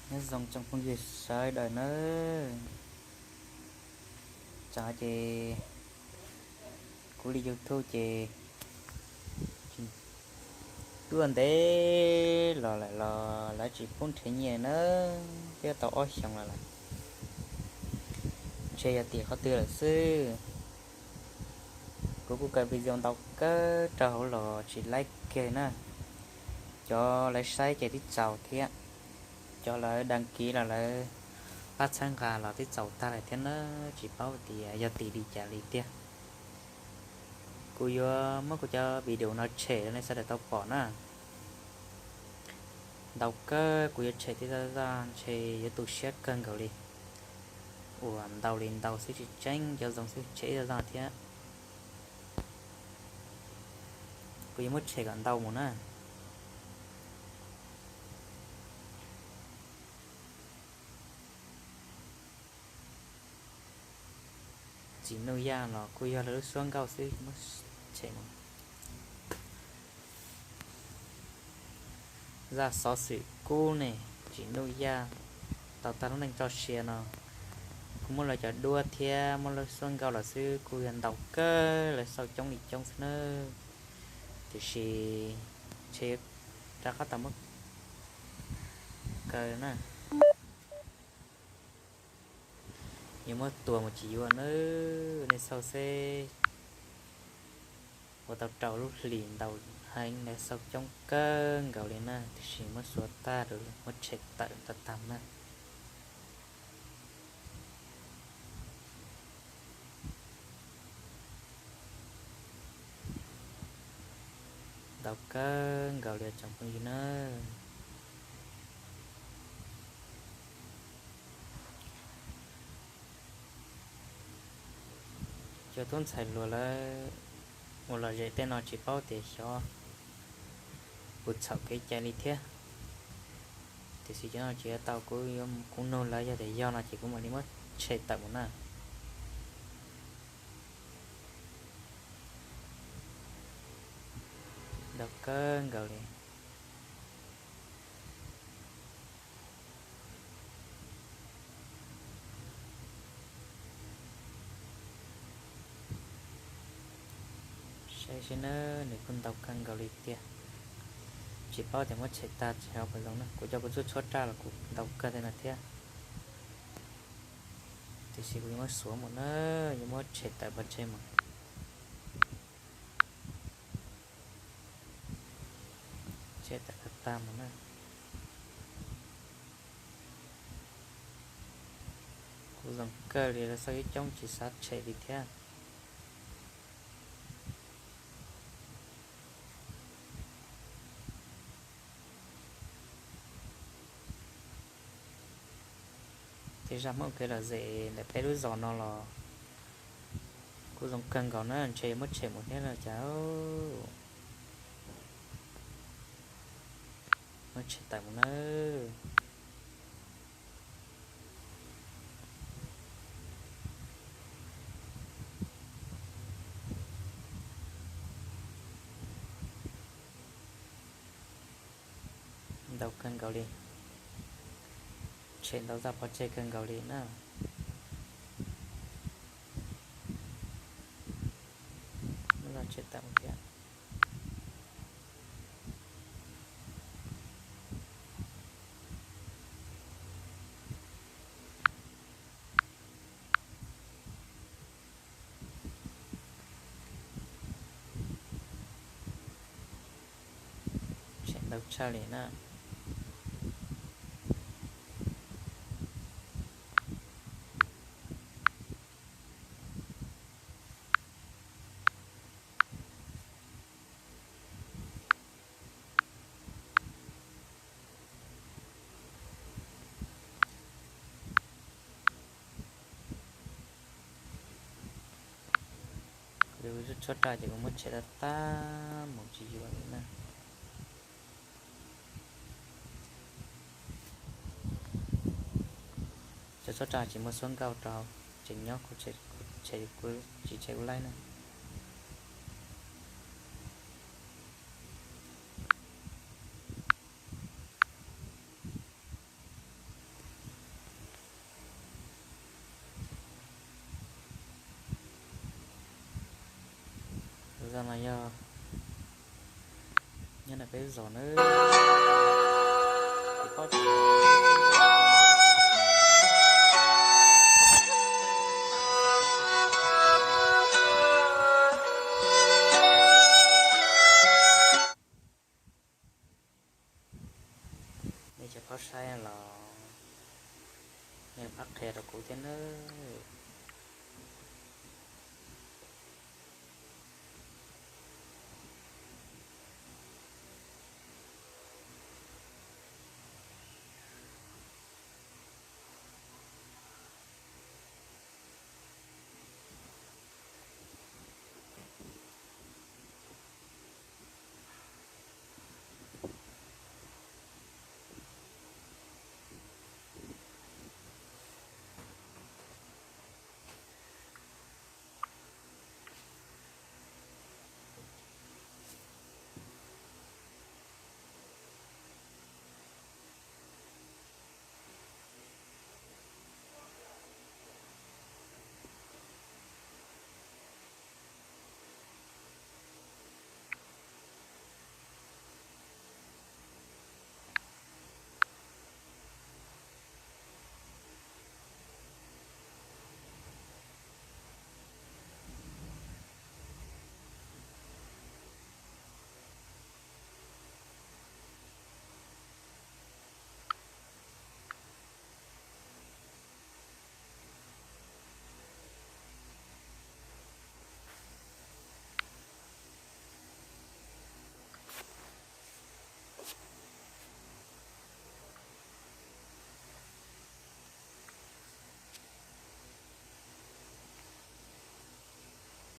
Nyob zoo tsoom phooj ywg sawv daws nawb. Tsam ces kuv li YouTube ces tuaj ntev los lawm los lawv tsis pub nrhiav nyiaj nawb, twb tau ob xyoos los lawm. Ntshe yog tim qhov twg lawm xwb. Kuv kuj kaw video ntau kawg rau hauv los tsis laib kiag na. Cov lawv saib ces twb txaus thiab, cov lawv đăng ký los lawv pab txhawb nqa los twb txaus tag lawm thiab na. Tsis paub tias yog tim li cas li tiag. Kuv yuav muab kuv cov video no tshem rau nej sawv daws tau pom na. Ntau kawg, kuv yuav tshem tib zaj zaj ntshe yuav tu siab kawg nkaus li. Uas ntau li ntau xwb, tsis tseeb, cov zoo xwb, tshem ib zaj zaj thiab. Kuv yuav muab tshem kom ntau mus na. Tsim Nuj Yaj los kuj yog lawv lub suab nkauj xwb, muab tshem mus. Zaj xov xwm kub ne, Tsim Nuj Yaj tau tag lub neej txoj sia no, kuj muab lawv cov duab thiab muab lawv suab nkauj los xwb kuj yog ntau kawg, lawv xauj coob li coob xwb nawb. Tiam sis ntshe rov qab tau muab kaw na. Yuav muab tua mus tsis yuav nawb, nej xauj seb. Ua tau rau lub hlis ntau heev, lawv xauj coob kawg nkaus li na, tiam sis muab xuav tag lawm, muab tshem tawm tag tag na. Ntau kawg nkaus li tsoom phooj ywg na. Cov tub ntxhais hluas lawv uas lom zem tej no tsis paub tias xyov puas txhaum kev cai li thiab. Tiam sis cov no tsis tau, kuv yuav, kuv nug lawv, yog tias yog no ces kuv mam li muab tshem tawm mus na. Ntau kawg nkaus li. Saib seb na, nws kuj ntau kawg nkaus li tiag. Tsis paub tias muab tshem tag tshem hauv qhov zoov na, kuv cov kuv tsuj tshuab raj los kuv ntau kawg li no thiab. Tiam sis kuv yuav muab xuav mus na, yuav muab tshem tawm pov tseg mus. Tshem tawm tag tag mus na. Kuj zoo kawg li, lawv xauj coob coob tsis xav tshem li thiab. Tej zaj Hmoob kev lom zem ntawm peb lub zos no los kuj zoo kawg nkaus na, ntshe yuav muab tshem mus thiab no cas. Muab tshem tawm mus nawb. Ntau kawg nkaus li. Tshem ntau zaj pov tseg kawg nkaus li na. Muab zaj tshem tawm mus thiab. Tshem ntau tshaj li na. Kuv tshuab raj ces kuv muab tshem tag tag mus tsis yuav li na. Cov tshuab raj tsis muaj suab nkauj rau, tseem nyob, kuv tsis tshem kuv laib na. Los yog nyob ntawm peb zos nawb. Nej cov phob saib los nej pab qhia rau kuv thiab nawb.